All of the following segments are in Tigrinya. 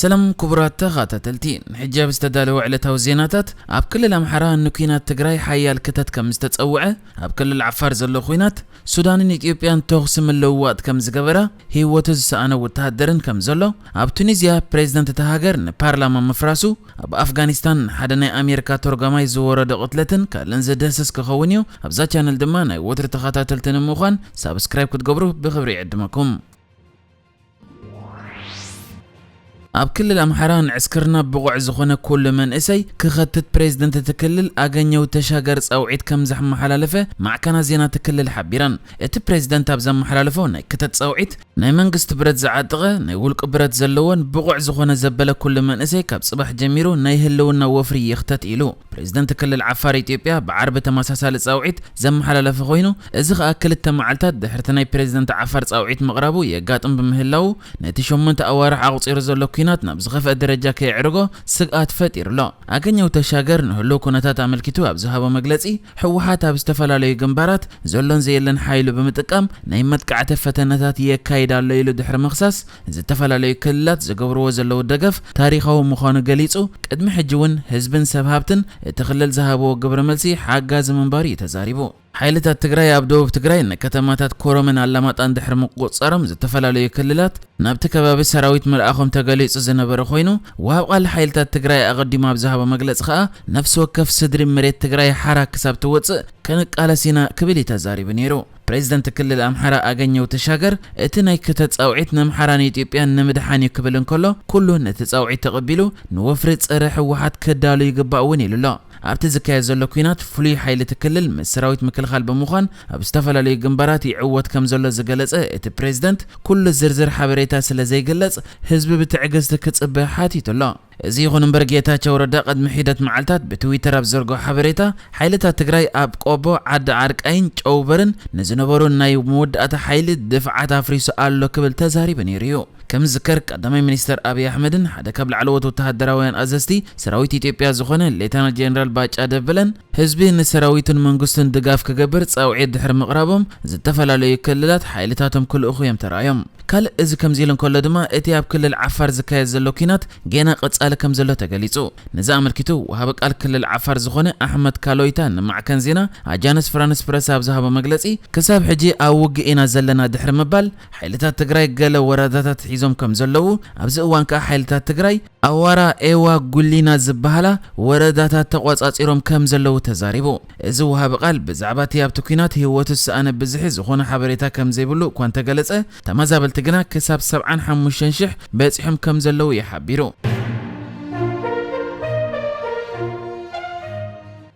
ሰላም ክቡራት ተኸታተልቲ፣ ንሕጂ ኣብ ዝተዳለወ ዕለታዊ ዜናታት፣ ኣብ ክልል ኣምሓራ ንኲናት ትግራይ ሓያል ክተት ከም ዝተጸውዐ፣ ኣብ ክልል ዓፋር ዘሎ ኲናት ሱዳንን ኢትዮጵያን ተኹሲ ምልውዋጥ ከም ዝገበራ፣ ህይወቱ ዝሰኣነ ወተሃደርን ከም ዘሎ፣ ኣብ ቱኒዝያ ፕሬዝደንት እታ ሃገር ንፓርላማ ምፍራሱ፣ ኣብ ኣፍጋኒስታን ሓደ ናይ ኣሜሪካ ተርጓማይ ዝወረዶ ቅትለትን ካልእን ዝድህስስ ክኸውን እዩ። ኣብዛ ቻነል ድማ ናይ ወትሪ ተኸታተልቲ ንምዃን ሳብስክራይብ ክትገብሩ ብኽብሪ ይዕድመኩም። ኣብ ክልል ኣምሓራ ንዕስክርና ብቑዕ ዝኾነ ኩሉ መንእሰይ ክኸትት ፕሬዝደንት እቲ ክልል ኣገኘው ተሻገር ጻውዒት ከም ዘመሓላለፈ ማዕከናት ዜና እቲ ክልል ሓቢረን። እቲ ፕሬዝደንት ኣብ ዘመሓላለፎ ናይ ክተት ጻውዒት፣ ናይ መንግስቲ ብረት ዝዓጠቐ፣ ናይ ውልቂ ብረት ዘለዎን ብቑዕ ዝኾነ ዘበለ ኩሉ መንእሰይ ካብ ጽባሕ ጀሚሩ ናይ ህልውና ወፍሪ ይኽተት ኢሉ። ፕሬዝደንት ክልል ዓፋር ኢትዮጵያ ብዓርቢ ተመሳሳሊ ጻውዒት ዘመሓላለፈ ኮይኑ፣ እዚ ኸኣ ክልተ መዓልታት ድሕርቲ ናይ ፕሬዝደንት ዓፋር ጻውዒት ምቕራቡ የጋጥም ብምህላዉ፣ ነቲ ሸሞንተ ኣዋርሕ ኣቑጺሩ ዘሎ ኲናት ናብ ዝኸፍአ ደረጃ ከየዕርጎ ስግኣት ፈጢሩ ኣሎ። ኣገኘው ተሻገር ንህሉው ኩነታት ኣመልኪቱ ኣብ ዝሃቦ መግለጺ፣ ህወሓት ኣብ ዝተፈላለዩ ግንባራት ዘሎን ዘየለን ሓይሉ ብምጥቃም ናይ መጥቃዕቲ ፈተነታት የካይድ ኣሎ ኢሉ ድሕሪ ምኽሳስ፣ ዝተፈላለዩ ክልላት ዝገብርዎ ዘለዉ ደገፍ ታሪኻዊ ምዃኑ ገሊጹ፣ ቅድሚ ሕጂ እውን ህዝብን ሰብ ሃብትን እቲ ክልል ዝሃብዎ ግብረ መልሲ ሓጋዚ ምንባሩ እዩ ተዛሪቡ። ሓይልታት ትግራይ ኣብ ደቡብ ትግራይ ንከተማታት ኮረምን ኣላማጣን ድሕሪ ምቁጽጻሮም፣ ዝተፈላለዩ ክልላት ናብቲ ከባቢ ሰራዊት ምልኣኾም ተገሊጹ ዝነበረ ኮይኑ፣ ወሃብ ቃል ሓይልታት ትግራይ ኣቐዲሙ ኣብ ዝሃቦ መግለጺ ከኣ፣ ነፍሲ ወከፍ ስድሪ መሬት ትግራይ ሓራ ክሳብ ትወጽእ ክንቃለስ ኢና ክብል እዩ ተዛሪቡ ነይሩ። ፕሬዝደንት ክልል ኣምሓራ ኣገኘው ተሻገር፣ እቲ ናይ ክተት ጻውዒት ንኣምሓራን ኢትዮጵያን ንምድሓን እዩ ክብል እንከሎ፣ ኩሉ ነቲ ጻውዒት ተቐቢሉ ንወፍሪ ጸረ ህወሓት ክዳሉ ይግባእ እውን ኢሉ ኣሎ። ኣብቲ ዝካየድ ዘሎ ኲናት፣ ፍሉይ ሓይሊ እቲ ክልል ምስ ሰራዊት ምክልኻል ብምዃን ኣብ ዝተፈላለዩ ግንባራት ይዕወት ከም ዘሎ ዝገለጸ እቲ ፕሬዝደንት፣ ኩሉ ዝርዝር ሓበሬታ ስለ ዘይግለጽ፣ ህዝቢ ብትዕግስቲ ክጽበ ሓቲቱ ኣሎ። እዚ ይኹን እምበር፣ ጌታቸው ረዳ ቅድሚ ሒደት መዓልታት ብትዊተር ኣብ ዘርግሖ ሓበሬታ፣ ሓይልታት ትግራይ ኣብ ቆቦ፣ ዓዲ ዓርቃይን ጨውበርን ንዝነበሩ ናይ መወዳእታ ሓይሊ ድፍዓት ኣፍሪሱ ኣሎ ክብል ተዛሪቡ ነይሩ እዩ። ከም ዝዝከር፣ ቀዳማይ ሚኒስተር ኣብይ ኣሕመድን ሓደ ካብ ላዕለዎት ወተሃደራውያን ኣዘዝቲ ሰራዊት ኢትዮጵያ ዝኾነ ሌተናል ጄኔራል ባጫ ደበለን፣ ህዝቢ ንሰራዊቱን መንግስቱን ድጋፍ ክገብር ጻውዒት ድሕሪ ምቕራቦም፣ ዝተፈላለዩ ክልላት ሓይልታቶም ክልእኹ እዮም ተራእዮም። ካልእ እዚ ከምዚ ኢሉ እንከሎ ድማ፣ እቲ ኣብ ክልል ዓፋር ዝካየድ ዘሎ ኲናት ጌና ቀጻሊ ከም ዘሎ ተገሊጹ። ነዚ ኣመልኪቱ፣ ወሃቢ ቃል ክልል ዓፋር ዝኾነ ኣሕመድ ካሎይታ ንማዕከን ዜና ኣጃንስ ፍራንስ ፕረስ ኣብ ዝሃቦ መግለጺ፣ ክሳብ ሕጂ ኣብ ውግእ ኢና ዘለና ድሕሪ ምባል፣ ሓይልታት ትግራይ ገለ ወረዳታት ሒዞም ከም ዘለዉ፣ ኣብዚ እዋን ከኣ ሓይልታት ትግራይ ኣዋራ ኤዋ ጉሊና ዝበሃላ ወረዳታት ተቖጻጺሮም ከም ዘለዉ ተዛሪቡ። እዚ ወሃቢ ቃል ብዛዕባ እቲ ኣብቲ ኲናት ህይወቱ ዝሰኣነ ብዝሒ ዝኾነ ሓበሬታ ከም ዘይብሉ እኳ እንተገለጸ፣ ተመዛበልቲ ግና ክሳብ ሰብዓን ሓሙሽተን ሽሕ በጺሖም ከም ዘለዉ እዩ ሓቢሩ።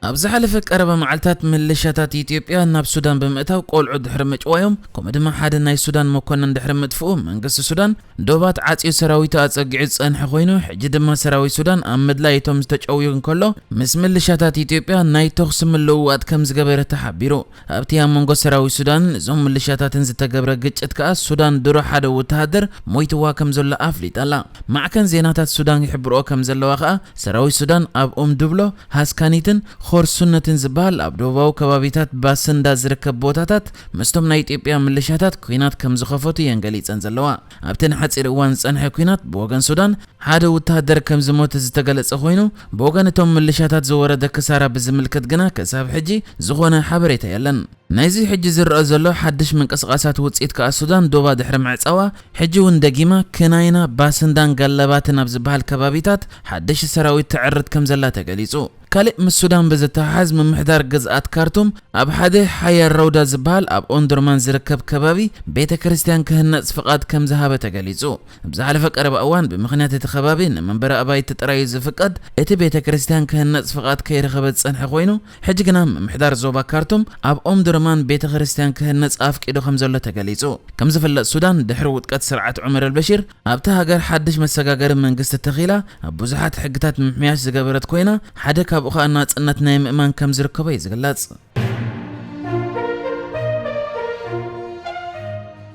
ኣብ ዝሓለፈ ቀረባ መዓልታት፣ ምልሻታት ኢትዮጵያ ናብ ሱዳን ብምእታው ቆልዑ ድሕሪ ምጭዋዮም፣ ከምኡ ድማ ሓደ ናይ ሱዳን መኮነን ድሕሪ ምጥፍኡ፣ መንግስቲ ሱዳን ዶባት ዓጽዩ ሰራዊቱ ኣጸጊዑ ዝጸንሐ ኮይኑ፣ ሕጂ ድማ ሰራዊት ሱዳን ኣብ ምድላይ እቶም ዝተጨውዩ እንከሎ፣ ምስ ምልሻታት ኢትዮጵያ ናይ ተኹሲ ምልውዋጥ ከም ዝገበረ ተሓቢሩ። ኣብቲ ኣብ መንጎ ሰራዊት ሱዳንን እዞም ምልሻታትን ዝተገብረ ግጭት ከኣ፣ ሱዳን ድሮ ሓደ ወተሃደር ሞይትዋ ከም ዘሎ ኣፍሊጣ ኣላ። ማዕከን ዜናታት ሱዳን ይሕብርኦ ከም ዘለዋ ከኣ፣ ሰራዊት ሱዳን ኣብ ኡም ድብሎ፣ ሃስካኒትን ኾርሱነትን ዝበሃል ኣብ ደቡባዊ ከባቢታት ባስንዳ ዝርከብ ቦታታት ምስቶም ናይ ኢትዮጵያ ምልሻታት ኲናት ከም ዝኸፈቱ እየን ገሊጸን ዘለዋ። ኣብቲ ንሓጺር እዋን ዝጸንሐ ኲናት ብወገን ሱዳን ሓደ ወተሃደር ከም ዝሞተ ዝተገለጸ ኮይኑ፣ ብወገን እቶም ምልሻታት ዝወረደ ክሳራ ብዝምልከት ግና ክሳብ ሕጂ ዝኾነ ሓበሬታ የለን። ናይዚ ሕጂ ዝረኣ ዘሎ ሓድሽ ምንቅስቓሳት ውጽኢት ከኣ ሱዳን ዶባ ድሕሪ ምዕጻዋ፣ ሕጂ እውን ደጊማ ክናይና ባስንዳን ጋላባትን ኣብ ዝበሃል ከባቢታት ሓድሽ ሰራዊት ተዕርት ከም ዘላ ተገሊጹ። ካልእ ምስ ሱዳን ብዝተሓሓዝ፣ ምምሕዳር ግዝኣት ካርቱም ኣብ ሓደ ሓያል ረውዳ ዝበሃል ኣብ ኦንዱርማን ዝርከብ ከባቢ ቤተ ክርስቲያን ክህነጽ ፍቓድ ከም ዝሃበ ተገሊጹ። ኣብ ዝሓለፈ ቀረባ እዋን፣ ብምኽንያት እቲ ከባቢ ንመንበሪ ኣባይቲ ጥራይ እዩ ዝፍቀድ፣ እቲ ቤተ ክርስቲያን ክህነጽ ፍቓድ ከይረኸበ ዝጸንሐ ኮይኑ፣ ሕጂ ግና ምምሕዳር ዞባ ካርቱም ኣብ ኦምዱርማን ቤተ ክርስቲያን ክህነጽ ኣፍቂዱ ከም ዘሎ ተገሊጹ። ከም ዝፍለጥ፣ ሱዳን ድሕሪ ውድቀት ስርዓት ዑመር ኣልበሺር፣ ኣብታ ሃገር ሓድሽ መሰጋገሪ መንግስቲ ተኺላ፣ ኣብ ብዙሓት ሕግታት ምምሕያሽ ዝገበረት ኮይና፣ ሓደ ካብኡ ኸኣ ናጽነት ናይ ምእማን ከም ዝርከቦ እዩ ዝግለጽ።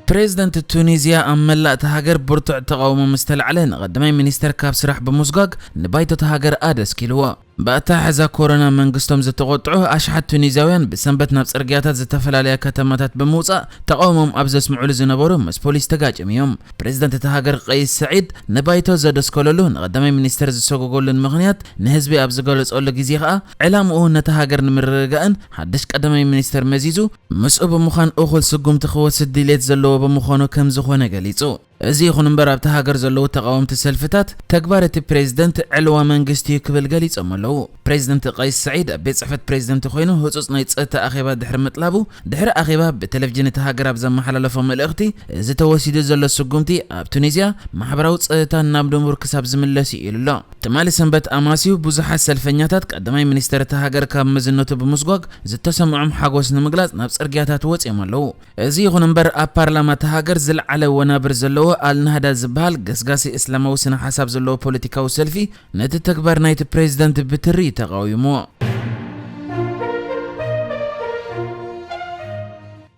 ፕሬዝደንት ቱኒዝያ ኣብ መላእ እታ ሃገር ብርቱዕ ተቓውሞ ምስ ተላዕለ፣ ንቐዳማይ ሚኒስተር ካብ ስራሕ ብምስጓግ ንባይቶ እታ ሃገር ኣደስኪልዎ። ብኣተሓሕዛ ኮሮና መንግስቶም ዝተቖጥዑ ኣሽሓት ቱኒዝያውያን ብሰንበት ናብ ጽርግያታት ዝተፈላለያ ከተማታት ብምውጻእ ተቓውሞም ኣብ ዘስምዑሉ ዝነበሩ ምስ ፖሊስ ተጋጭዮም እዮም። ፕሬዚደንት እታ ሃገር ቀይስ ሰዒድ ንባይቶ ዘደስከለሉ ንቐዳማይ ሚኒስተር ዝሰጎገሉን ምኽንያት ንህዝቢ ኣብ ዝገለጸሉ ግዜ ከኣ ዕላምኡ ነታ ሃገር ንምርግጋእን ሓድሽ ቀዳማይ ሚኒስተር መዚዙ ምስኡ ብምዃን እኹል ስጉምቲ ክወስድ ድሌት ዘለዎ ብምዃኑ ከም ዝኾነ ገሊጹ። እዚ ይኹን እምበር ኣብታ ሃገር ዘለዉ ተቓወምቲ ሰልፍታት ተግባር እቲ ፕሬዚደንት ዕልዋ መንግስቲ እዩ ክብል ገሊጾም ኣለዉ። ፕሬዚደንት ቀይስ ሰዒድ ኣብ ቤት ጽሕፈት ፕሬዚደንት ኮይኑ ህጹጽ ናይ ጸጥታ ኣኼባ ድሕሪ ምጥላቡ ድሕሪ ኣኼባ ብቴሌቪዥን እቲ ሃገር ኣብ ዘመሓላለፎ መልእኽቲ እዚ ተወሲዱ ዘሎ ስጉምቲ ኣብ ቱኒዝያ ማሕበራዊ ጸጥታ ናብ ድሙር ክሳብ ዝምለስ እዩ ኢሉ ኣሎ። ትማሊ ሰንበት ኣማስዩ ብዙሓት ሰልፈኛታት ቀዳማይ ሚኒስተር እታ ሃገር ካብ መዝነቱ ብምስጓግ ዝተሰምዖም ሓጎስ ንምግላጽ ናብ ጽርግያታት ወጺኦም ኣለዉ። እዚ ይኹን እምበር ኣብ ፓርላማ እታ ሃገር ዝለዓለ ወናብር ዘለዎ ኣልናህዳ ዝበሃል ገስጋሲ እስላማዊ ስነ ሓሳብ ዘለዎ ፖለቲካዊ ሰልፊ ነቲ ተግባር ናይቲ ፕሬዚደንት ብትሪ ተቓዊምዎ።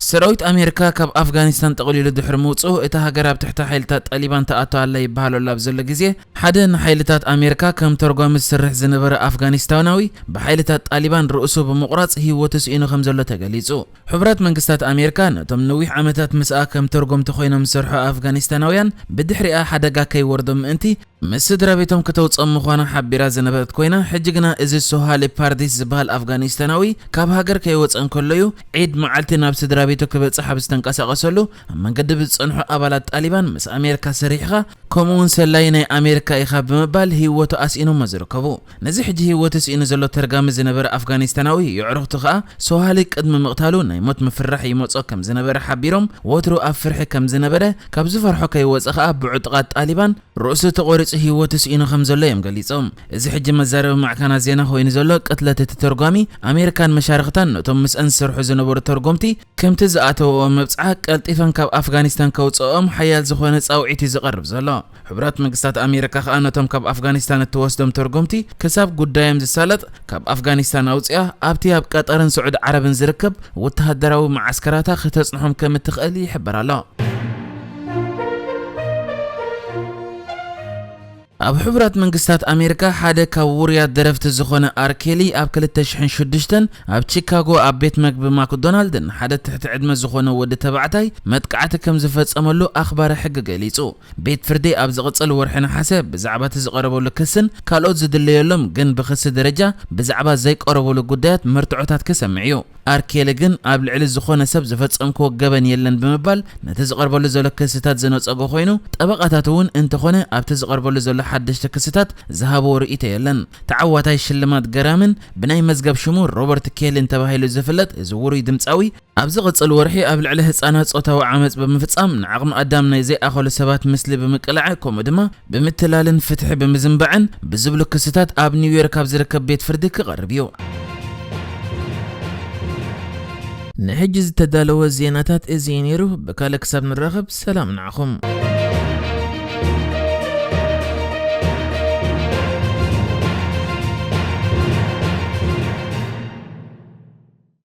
ሰራዊት ኣሜሪካ ካብ ኣፍጋኒስታን ጠቕሊሉ ድሕሪ ምውፅኡ እታ ሃገር ኣብ ትሕቲ ሓይልታት ጣሊባን ተኣቶ ኣላ ይበሃለሉ ኣብ ዘሎ ግዜ ሓደ ንሓይልታት ኣሜሪካ ከም ተርጓሚ ዝሰርሕ ዝነበረ ኣፍጋኒስታናዊ ብሓይልታት ጣሊባን ርእሱ ብምቑራፅ ህይወቱ ስኢኑ ከም ዘሎ ተገሊፁ። ሕቡራት መንግስታት ኣሜሪካ ነቶም ነዊሕ ዓመታት ምስኣ ከም ተርጎምቲ ኮይኖም ዝሰርሑ ኣፍጋኒስታናውያን ብድሕሪኣ ሓደጋ ከይወርዶም ምእንቲ ምስ ስድራ ቤቶም ከተውፅኦም ምዃና ሓቢራ ዝነበረት ኮይና ሕጂ ግና እዚ ሶሃሊ ፓርዲስ ዝበሃል ኣፍጋኒስታናዊ ካብ ሃገር ከይወፀ እንከሎ እዩ ዒድ መዓልቲ ናብ ስድራ ቤቱ ክበፅሕ ኣብ ዝተንቀሳቐሰሉ ኣብ መንገዲ ብዝፀንሑ ኣባላት ጣሊባን ምስ ኣሜሪካ ሰሪሕኻ ከምኡ እውን ሰላይ ናይ ኣሜሪካ ኢኻ ብምባል ህይወቱ ኣስኢኖሞ ዝርከቡ። ነዚ ሕጂ ህይወቱ ስኢኑ ዘሎ ተርጋሚ ዝነበረ ኣፍጋኒስታናዊ የዕሩኽቱ ከኣ ሶሃሊ ቅድሚ ምቕታሉ ናይ ሞት ምፍርራሕ ይመጾ ከም ዝነበረ ሓቢሮም ወትሩ ኣብ ፍርሒ ከም ዝነበረ ካብ ዝፈርሖ ከይወጸ ከኣ ብዕጡቓት ጣሊባን ርእሱ ተቖሪጹ ህይወቱ ስኢኑ ከም ዘሎ እዮም ገሊጾም። እዚ ሕጂ መዛረቢ ማዕከናት ዜና ኮይኑ ዘሎ ቅትለት እቲ ተርጓሚ ኣሜሪካን መሻርኽታን ነቶም ምስአን ዝሰርሑ ዝነበሩ ተርጎምቲ ከምቲ ዝኣተውኦ መብጽዓ ቀልጢፈን ካብ ኣፍጋኒስታን ከውጽኦም ሓያል ዝኾነ ጻውዒት እዩ ዝቐርብ ዘሎ። ሕቡራት መንግስታት ኣሜሪካ ከኣ ነቶም ካብ ኣፍጋኒስታን እትወስዶም ተርጎምቲ ክሳብ ጉዳዮም ዝሳለጥ ካብ ኣፍጋኒስታን ኣውጺኣ ኣብቲ ኣብ ቀጠርን ስዑድ ዓረብን ዝርከብ ወተሃደራዊ መዓስከራታ ክተጽንሖም ከም እትኽእል ይሕበር ኣሎ። ኣብ ሕቡራት መንግስታት ኣሜሪካ ሓደ ካብ ውሩያት ደረፍቲ ዝኾነ ኣርኬሊ ኣብ ክልተ ሽሕን ሽዱሽተን ኣብ ቺካጎ ኣብ ቤት መግቢ ማክዶናልድ ንሓደ ትሕቲ ዕድመ ዝኾነ ወዲ ተባዕታይ መጥቃዕቲ ከም ዝፈጸመሉ ኣኽባሪ ሕጊ ገሊጹ። ቤት ፍርዲ ኣብ ዝቕጽል ወርሒ ነሓሰ ብዛዕባ እቲ ዝቐረበሉ ክስን ካልኦት ዝድለየሎም ግን ብክሲ ደረጃ ብዛዕባ ዘይቀረበሉ ጉዳያት መርትዖታት ክሰምዕ እዩ። ኣርኬሊ ግን ኣብ ልዕሊ ዝኾነ ሰብ ዝፈጸምክዎ ገበን የለን ብምባል ነቲ ዝቐርበሉ ዘሎ ክስታት ዝነጸጎ ኮይኑ ጠበቓታት እውን እንተኾነ ኣብቲ ዝቐርበሉ ዘሎ ሓደሽቲ ክስታት ዝሃብዎ ርእይቶ የለን። ተዓዋታይ ሽልማት ገራምን ብናይ መዝገብ ሽሙ ሮበርት ኬሊን ተባሂሉ ዝፍለጥ እዚ ውሩይ ድምጻዊ ኣብ ዝቕጽል ወርሒ ኣብ ልዕሊ ህጻናት ጾታዊ ዓመጽ ብምፍጻም ንዓቕሚ ኣዳም ናይ ዘይኣኸሉ ሰባት ምስሊ ብምቅላዕ ከምኡ ድማ ብምትላልን ፍትሒ ብምዝንባዕን ብዝብሉ ክስታት ኣብ ኒውዮርክ ኣብ ዝርከብ ቤት ፍርዲ ክቐርብ እዩ። ንሕጂ ዝተዳለወ ዜናታት እዚ እዩ ነይሩ። ብካልእ ክሳብ ንራኸብ ሰላም ንዓኹም።